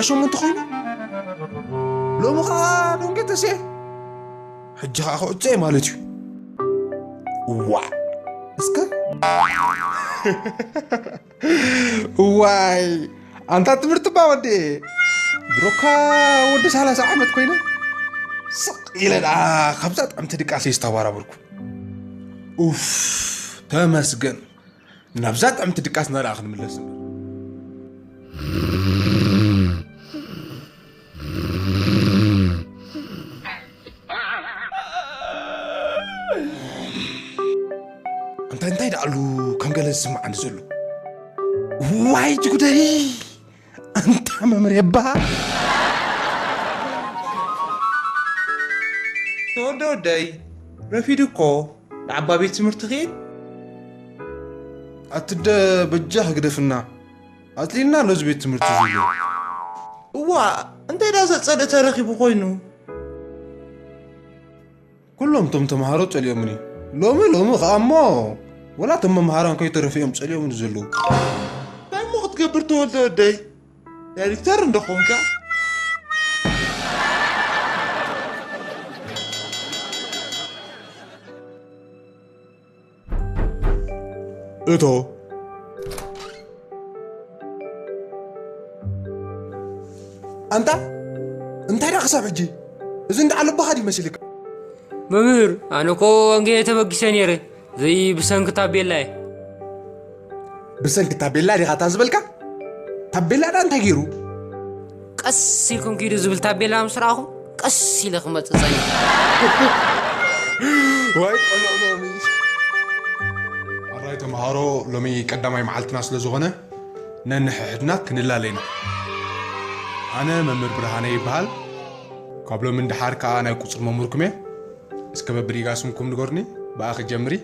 ሸሞንተ ኮይኑ ሎሚ ከዓ ዶንጌ ተስኤ። ሕጂ ከዓ ክዕጾ እየ ማለት እዩ። ዋ እስከ ዋይ ኣንታ ትምህርቲ ባ ወዲ ድሮካ ወዲ ሰላሳ ዓመት ኮይነ ስቕ ኢለ ደኣ ካብዛ ጥዕምቲ ድቃሰይ ዝተባራበርኩ። ኡፍ ተመስገን። ናብዛ ጥዕምቲ ድቃስና ደኣ ክንምለስ እምበር። እንታይ እንታይ ደኣሉ ከም ገለ ዝስምዓኒ ዘሎ። ዋይ ጅጉደይ ኣንታ መምህር የባ። ተወልደ ወደይ ረፊዱ እኮ ንዓባ ቤት ትምህርቲ ኽኢድ። ኣትደ በጃ ህግደፍና ኣጽሊልና ኣሎ እዚ ቤት ትምህርቲ እዚ። እዋ እንታይ ዳ ዘጸልእ ተረኺቡ ኮይኑ። ኩሎም እቶም ተምሃሮ ጸሊኦምኒ። ሎሚ ሎሚ ኸኣ እሞ ወላ እቶም መምሃራን ከይተረፉ እዮም ጸሊኦምኒ ዘለዉ። እንታይ እሞ ክትገብር ተወልደ ወደይ? ዳይሬክተር እንዶ ኾንካ። እቶ ኣንታ እንታይ ደኣ ክሳብ ሕጂ እዚ እንዳ ዓለባኻ ድዩ መሲልካ? መምህር፣ ኣነ እኮ ወንጌል ተበጊሰ ነይረ፣ ዘይ ብሰንኪ ታቤላ እየ። ብሰንኪ ታቤላ ዲኻ እታ ዝበልካ? ታቤላ ደኣ እንታይ ገይሩ? ቀስ ኢልኩም ኪዱ ዝብል ታቤላ ምስ ረኣኹ፣ ቀስ ኢለ ክመጽእ ጸኒሐ። ዋይ ቆልዑ ሎሚ። ኣራይ ተምሃሮ፣ ሎሚ ቀዳማይ መዓልትና ስለ ዝኾነ፣ ነንሕሕድና ክንላለ ኢና። ኣነ መምህር ብርሃነ ይበሃል። ካብ ሎሚ ንደሓር ከኣ ናይ ቁጽሪ መምህርኩም እየ። እስከ በብሪጋ ስምኩም ንገሩኒ፣ ብኣ ክጀምሪ።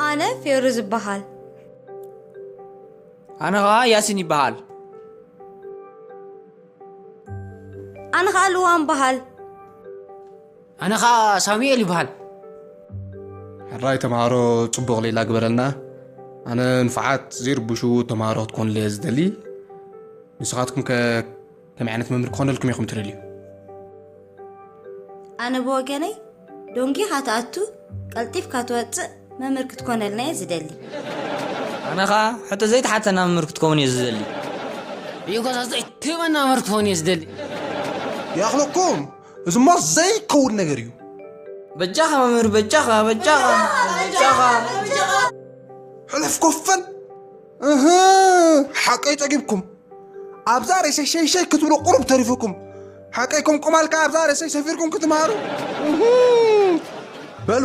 ኣነ ፌሩ ዝበሃል። ኣነ ኸኣ ያሲን ይበሃል። ኣነ ኸኣ ልዋም በሃል። ኣነ ኸኣ ሳሙኤል ይበሃል። ሕራይ ተምሃሮ ጽቡቕ ሌላ ግበረልና። ኣነ ንፉዓት ዘይርብሹ ተምሃሮ ክትኮኑለይ እየ ዝደሊ። ንስኻትኩም ከ ከመይ ዓይነት መምህር ክኾነልኩም ኢኹም ትደልዩ? ኣነ ብወገነይ ዶንጊኻ ትኣቱ ቀልጢፍካ ትወጽእ መምህር ክትኮነልና እየ ዝደሊ። ኣነ ኸኣ ሕቶ ዘይተሓተና መምህር ክትከውን እየ ዝደሊ። እዩ ጎዛዝ ዘይትህበና መምህር ክትኮን እየ ዝደሊ። ይኣኽለኩም እዚማ ዘይከውን ነገር እዩ። በጃኻ መምህር በጃኻ በጃኻ በጃኻ። ሕለፍ ኮፈን እህ ሓቀይ ጸጊብኩም ኣብዛ ሬሰይ ሸይሸይ ክትብሉ ቁሩብ ተሪፉኩም ሓቀይ ኮምቁማልካ ኣብዛ ሬሰይ ሰፊርኩም ክትምሃሩ እህ። በሉ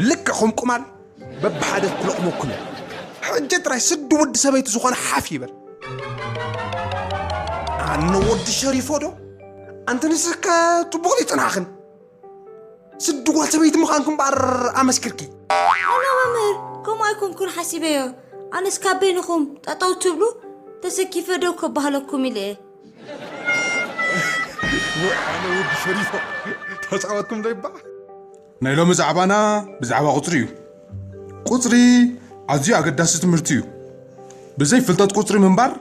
ልክዕ ኮምቁማል በብሓደ ክለቕመኩም እየ። ሕጂ ጥራይ ስዲ ወዲ ሰበይቲ ዝኾነ ሓፍ ይበል። ኣነ ወዲ ሸሪፎ ዶ ኣንቲ ንስከ ጽቡቕ ይጽናሕኽን ስዲ ጓል ሰበይቲ ምዃንኩም እምበኣር ኣመስኪርኪ። ኣነ መምህር ከምኡ ኣይኮንኩን ሓሲበዮ። ኣነስ ካብ በይንኹም ጠጠው ትብሉ ተሰኪፈ ደው ከባህለኩም ኢለ እየ። ኣነ ወዲ ሸሪፎ ተጻወትኩም ዶ ይባ ናይ ሎሚ ዛዕባና ብዛዕባ ቁጽሪ እዩ። ቁጽሪ ኣዝዩ ኣገዳሲ ትምህርቲ እዩ። ብዘይ ፍልጠት ቁጽሪ ምንባር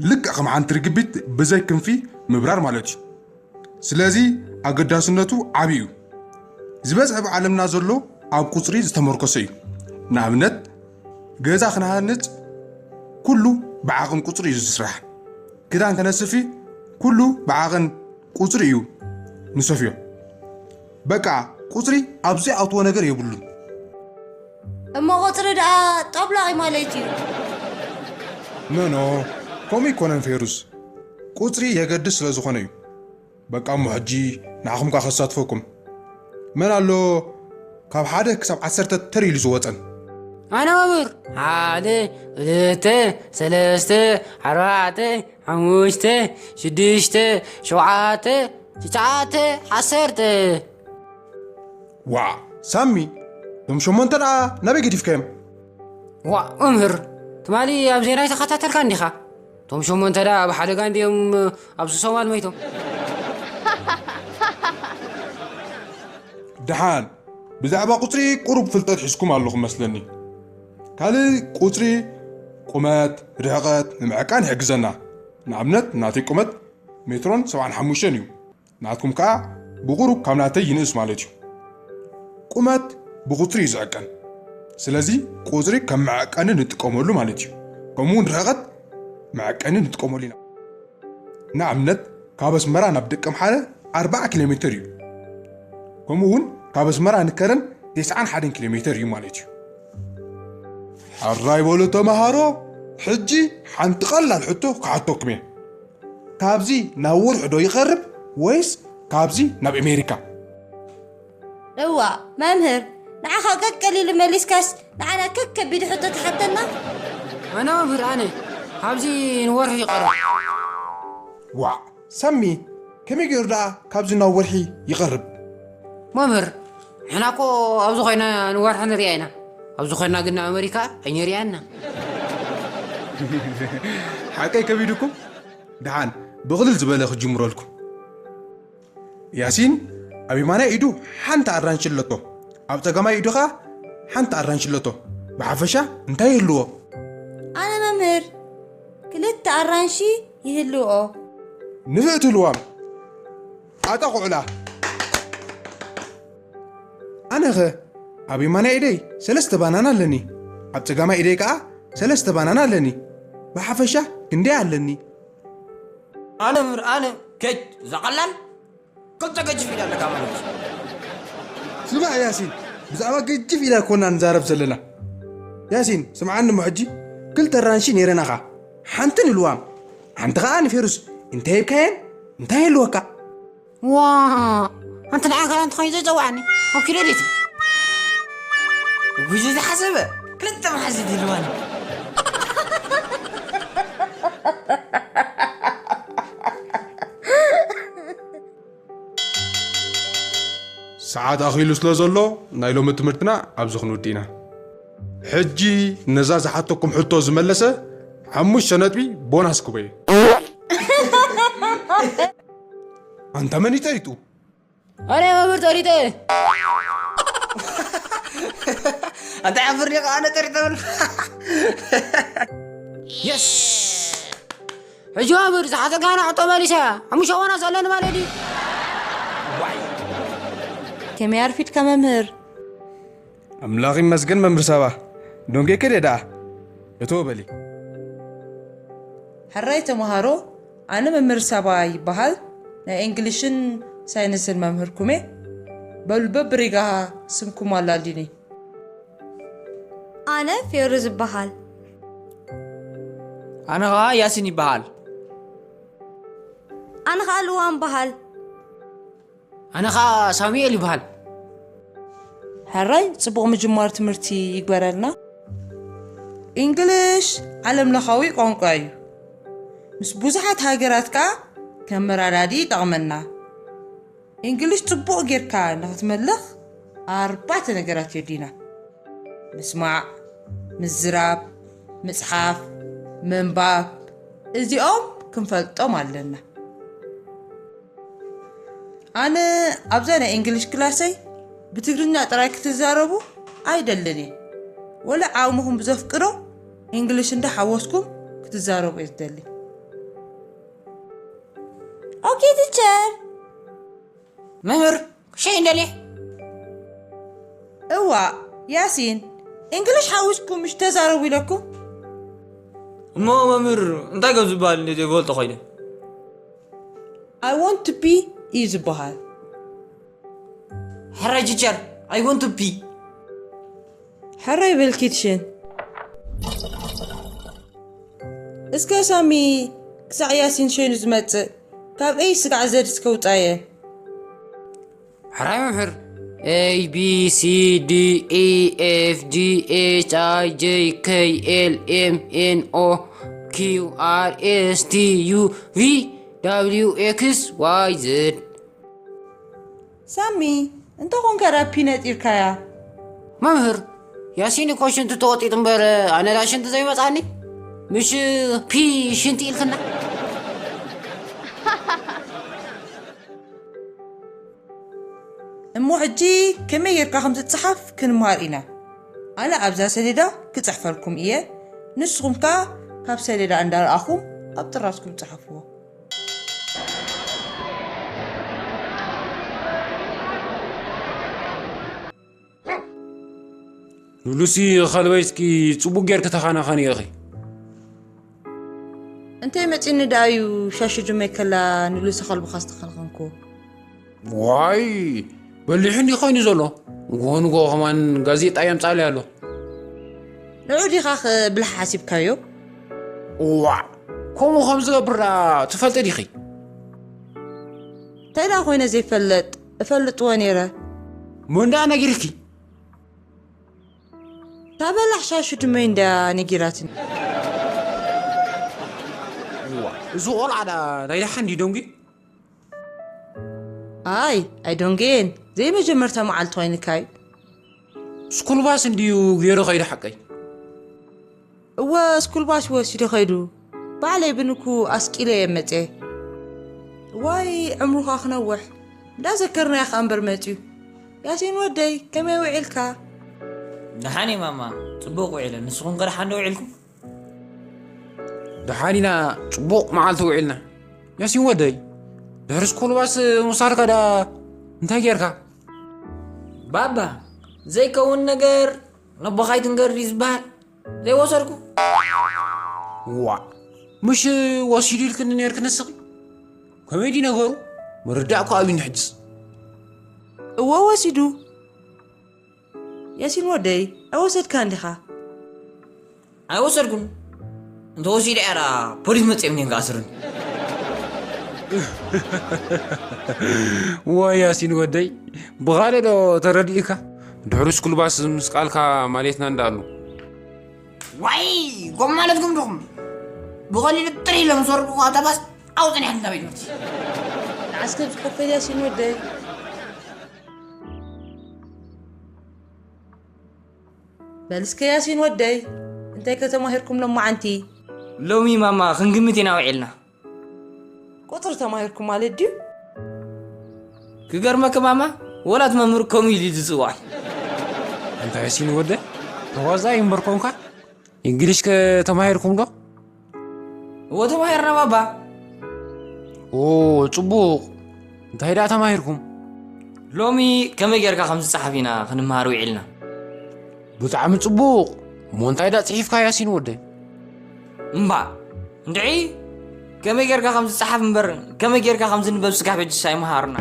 ልክዕ ከም ሓንቲ ርግቢት ብዘይ ክንፊ ምብራር ማለት እዩ። ስለዚ ኣገዳስነቱ ዓቢ እዩ። ዝበዝሐ ኣብ ዓለምና ዘሎ ኣብ ቁጽሪ ዝተመርኮሰ እዩ። ንኣብነት ገዛ ክንሃንጽ ኩሉ ብዓቕን ቁጽሪ እዩ ዝስራሕ። ክዳን ከነስፊ ኩሉ ብዓቕን ቁጽሪ እዩ ንሰፍዮ። በቃ ቁጽሪ ኣብ ዘይኣትዎ ነገር የብሉን። እሞ ቁጽሪ ደኣ ጠብላቒ ማለት እዩ። ኖኖ ከምኡ ኣይኮነን ፌሩዝ። ቁጽሪ የገድስ ስለ ዝኾነ እዩ። በቃ እሞ ሕጂ ንዓኹም ከኣ ከሳትፈኩም። መን ኣሎ ካብ ሓደ ክሳብ ዓሰርተ ተር ኢሉ ዝወጸን? ኣነ መምህር ሓደ ክልተ ሰለስተ ኣርባዕተ ሓሙሽተ ሽዱሽተ ሸውዓተ ትሽዓተ ዓሰርተ። ዋ ሳሚ እቶም ሸሞንተ ደኣ ናበይ ገዲፍካዮም? ዋ መምህር ትማሊ ኣብ ዜና ይተኸታተልካ እንዲኻ? እቶም ሸሞንተ ደኣ ኣብ ሓደጋ እንዲዮም ኣብ ሶማል መይቶም። ደሓን ብዛዕባ ቁጽሪ ቁሩብ ፍልጠት ሒዝኩም ኣለኹም መስለኒ። ካልእ ቁጽሪ ቁመት፣ ርሕቐት ንምዕቃን ይሕግዘና። ንኣብነት ናተይ ቁመት ሜትሮን ሰብዓን ሓሙሽተን እዩ። ናትኩም ከኣ ብቑሩብ ካብ ናተይ ይንእስ ማለት እዩ። ቁመት ብቁጽሪ እዩ ዝዕቀን። ስለዚ ቁጽሪ ከም መዐቀኒ ንጥቀመሉ ማለት እዩ። ከምኡ እውን ርሕቐት መዐቀኒ ንጥቀመሉ ኢና። ንኣብነት ካብ ኣስመራ ናብ ደቀምሓረ ኣርብዓ ኪሎ ሜትር እዩ። ከምኡ እውን ካብ ኣስመራ ንከረን ተስዓን ሓደን ኪሎ ሜትር እዩ ማለት እዩ። ሕራይ በሉ ተምሃሮ፣ ሕጂ ሓንቲ ቀላል ሕቶ ክሓተኩም እየ። ካብዚ ናብ ወርሒ ዶ ይቐርብ ወይስ ካብዚ ናብ ኣሜሪካ? እዋ መምህር፣ ንዓኻ ቀቀሊሉ መሊስካስ ንዓና ከከቢድ ሕቶ ትሓተና? ኣነ መምህር ኣነ ካብዚ ንወርሒ ይቐርብ። ዋዕ ሳሚ፣ ከመይ ገይሩ ደኣ ካብዚ ናብ ወርሒ ይቐርብ? መምህር ንሕና እኮ ኣብዚ ኮይና ንወርሒ ንሪኣ ኢና፣ ኣብዚ ኮይና ግን ኣመሪካ ኣይንሪኣና። ሓቀይ ከቢድኩም? ደሓን ብቕልል ዝበለ ክጅምረልኩም። ያሲን ኣብ የማናይ ኢዱ ሓንቲ ኣራንሺ ኣለቶ፣ ኣብ ጸጋማይ ኢዱ ኸኣ ሓንቲ ኣራንሺ ኣለቶ። ብሓፈሻ እንታይ ይህልዎ? ኣነ መምህር ክልተ ኣራንሺ ይህልዎ። ንፍዕቲ ልዋም ኣጣቑዑላ። ኣነኸ ኣብ የማናይ ኢደይ ሰለስተ ባናና ኣለኒ፣ ኣብ ጸጋማይ ኢደይ ከኣ ሰለስተ ባናና ኣለኒ። ብሓፈሻ ክንደይ ኣለኒ? ኣነ ምር ኣነ ከጅ ዘቐላል ክልተ ገጅፍ ኢድ ኣለካ ማለት እዩ። ስማዕ ያሲን፣ ብዛዕባ ገጅፍ ኢዳ ኮና ንዛረብ ዘለና። ያሲን ስምዓኒ እሞ ሕጂ፣ ክልተ ኣራንሺ ነይረናኻ፣ ሓንቲ ንልዋም ሓንቲ ኸኣ ንፌሩስ። እንታይ ሂብካየን? እንታይ ይህልወካ? ዋ ኣንቲ ንዓይ ጋር እንተኾይኑ ዘይፀዋዕኒ ኣብ ክሬዲት ጉጂ ዝሓሰበ ክልተ መሓዚ ድልዋኒ። ሰዓት ኣኺሉ ስለ ዘሎ ናይ ሎሚ ትምህርትና ኣብዚ ክንውድእ ኢና። ሕጂ ነዛ ዝሓተኩም ሕቶ ዝመለሰ ሓሙሽተ ነጥቢ ቦናስ ክበዩ። ኣንታ መን ይጠሪጡ? ኣነ መምህር ጠሪጠ። ኣንታ ሓፍር ዲኻ ኣነ ጠሪጠ ብል። የስ ሕጂ መምህር ዝሓተልካና ሕቶ መሊሰ ሓሙሽተ ቦናስ ኣለኒ ማለት ድዩ? ከመይ ኣርፊድካ መምህር? ኣምላኽ ይመስገን መምህር ሳባ። ዶንጌ ከደ ደኣ? እቶ በሊ። ሕራይ ተምሃሮ፣ ኣነ መምህር ሳባ ይበሃል። ናይ እንግሊሽን ሳይንስን መምህርኩም እየ። በሉ በብሪጋ ስምኩም ኣላልዩኒ። ኣነ ፌሩዝ እበሃል። ኣነ ኸዓ ያሲን ይበሃል። ኣነ ኸዓ ልዋም እበሃል። ኣነ ኸዓ ሳሙኤል ይበሃል። ሕራይ ጽቡቕ ምጅማር ትምህርቲ ይግበረልና። እንግሊሽ ዓለም ለኻዊ ቋንቋ እዩ። ምስ ብዙሓት ሃገራት ከኣ ከም መረዳዲ ይጠቕመና። እንግሊሽ ጽቡቕ ጌርካ ንኽትመልኽ ኣርባዕተ ነገራት የድልዩና። ምስማዕ፣ ምዝራብ፣ ምጽሓፍ፣ ምንባብ፣ እዚኦም ክንፈልጦም ኣለና። ኣነ ኣብዛ ናይ እንግሊሽ ክላሰይ ብትግርኛ ጥራይ ክትዛረቡ ኣይደልን እየ። ወላ ዓቕምኹም ብዘፍቅዶ እንግሊሽ እንዳ ሓወስኩም ክትዛረቡ እየ ዝደሊ። Okay teacher. መምህር ክሸይ እንደልየ። እዋ ያሲን እንግሊሽ ሓዊስኩም ምሽ ተዛረቡ ኢለኩም። እሞ መምህር እንታይ ከም ዝበሃል እንደ ዘይፈልጦ ኮይነ። I want to be እዩ ዝበሃል። ሕራይ ቲቸር I want to be። ሕራይ በል ኪድ ሽን። እስከ ሳሚ ክሳዕ ያሲን ሸይኑ ዝመጽእ ካብ ኤይ ስጋዕ ዘድ እስከ ውጻየ። ሕራይ መምህር A B C D E F G H I J K L M N O Q R S T U V W X Y Z። ሳሚ እንተ ኾንካ ዳፒ ነጢርካያ። መምህር ያሲን እኮ ሽንቲ ተወጢጡ እምበር ኣነ ዳ ሽንቲ ዘይመፃኒ ምሽ ፒ ሽንቲ ኢልክና። እሞ ሕጂ ከመይ ጌርካ ከም ዝጸሓፍ ክንምሃር ኢና። ኣነ ኣብዛ ሰሌዳ ክጽሕፈልኩም እየ። ንስኹም ከኣ ካብ ሰሌዳ እንዳረኣኹም ኣብ ጥራዝኩም ጽሓፍዎ። ሉሲ፣ ኸልበይስኪ ጽቡቕ ጌርኪ ተኻናኸኒ ኢኺ። እንተይ መጺኒ ደኣ እዩ ሻሽ ጅመይ ከላ ንሉሲ ኸልብኻ ዝተኸንኸንኩ። ዋይ፣ በሊሑ እንዲ ኮይኑ ዘሎ። ንግሆ ንግሆ ኸማን ጋዜጣ የምጻልይ ኣሎ። ንዑ ዲኻ ብልሓ ሓሲብካዮ? እዋዕ፣ ከምኡ ከም ዝገብር ደኣ ትፈልጢ ዲኺ? እንታይ ደኣ ኮይነ ዘይፈልጥ? እፈልጥዎ ነይረ። መን ደኣ ነጊርኪ? እታ በላሕ ሻሽ ጅመይ እንድያ ነጊራትኒ። እዋ፣ እዚ ቆልዓ ደኣ ናይ ደሓን ድዩ ደንጉዩ? ኣይ፣ ኣይደንጎየን። ዘይመጀመርታ መዓልቲ ኮይንካ እዩ። ስኩል ባስ እንድዩ ገይሩ ከይዱ ሓቀይ። እወ፣ ስኩል ባስ ወሲዱ ከይዱ። ባዕለይ ብንኩ ኣስቂለ እየ መጽየ። ዋይ፣ ዕምሩኻ ክነውሕ። እንዳዘከርናዮ ከኣ እምበር መጽዩ። ያሲን ወደይ፣ ከመይ ውዒልካ? ደሓን እየ ማማ፣ ጽቡቕ ውዒለ። ንስኹም ከ ደሓን ዶ ውዒልኩም? ደሓን ኢና፣ ጽቡቕ መዓልቲ ውዒልና። ያሲን ወደይ፣ ድሕሪ ስኩል ባስ ምውሳድካ ደኣ እንታይ ጌርካ? ባባ፣ ዘይከውን ነገር ነቦኻ ኣይትንገር ድዩ ዝበሃል? ዘይወሰድኩ። ዋእ፣ ምሽ ወሲዱ ኢልክኒ ኔርኪ ንስኺ? ከመይ ድዩ ነገሩ? ምርዳእ እኮ ኣብዩኒ ሕጅስ። እወ ወሲዱ። ያሲን ወደይ፣ ኣይወሰድካን ዲኻ? ኣይወሰድኩን። እንተወሲደ እያ ደኣ ፖሊስ መጺኦም እዮም ክኣስሩኒ። ወይ ያሲን ወደይ፣ ብኻልእ ዶ ተረዲእካ? ድሕሪ ስኩል ባስ ምስ ቃልካ ማለትና እንዳኣሉ። ዋይ፣ ጎም ማለትኩም ዲኹም? ብቐሊሉ ጥር ኢሎም ዝወርዱ እኳ እታ ባስ ኣብኡ ጸኒሓ እንዳ ቤት ትምህርቲ። ንዓስከ ብዝከፈል ያሲን ወደይ። በል እስከ ያሲን ወደይ፣ እንታይ ከተማሂርኩም ሎማዓንቲ? ሎሚ ማማ ክንግምት ኢና ውዒልና። ቁጽሪ ተማሂርኩም ማለት ድዩ? ክገርመኪ ማማ፣ ወላ እቲ መምህር ከምኡ ኢሉ እዩ ዝጽውዓይ። እንታይ ያሲን ወደይ፣ ተዋዛኣይ እምበር ኮንካ? እንግሊሽ ከ ተማሂርኩም ዶ? እወ ተማሂርና ባባ። ኦ፣ ጽቡቕ። እንታይ ደኣ ተማሂርኩም? ሎሚ ከመይ ጌርካ ከም ዝጸሓፍ ኢና ክንመሃር ውዒልና። ብጣዕሚ ጽቡቕ። እሞ እንታይ ደኣ ጽሒፍካ ያሲን ወደይ? እምባ፣ እንድዒ ከመይ ጌርካ ከም ዝጸሓፍ እምበር ከመይ ጌርካ ከም ዝንበብ ስጋብ ሕጅስ ኣይመሃሩና።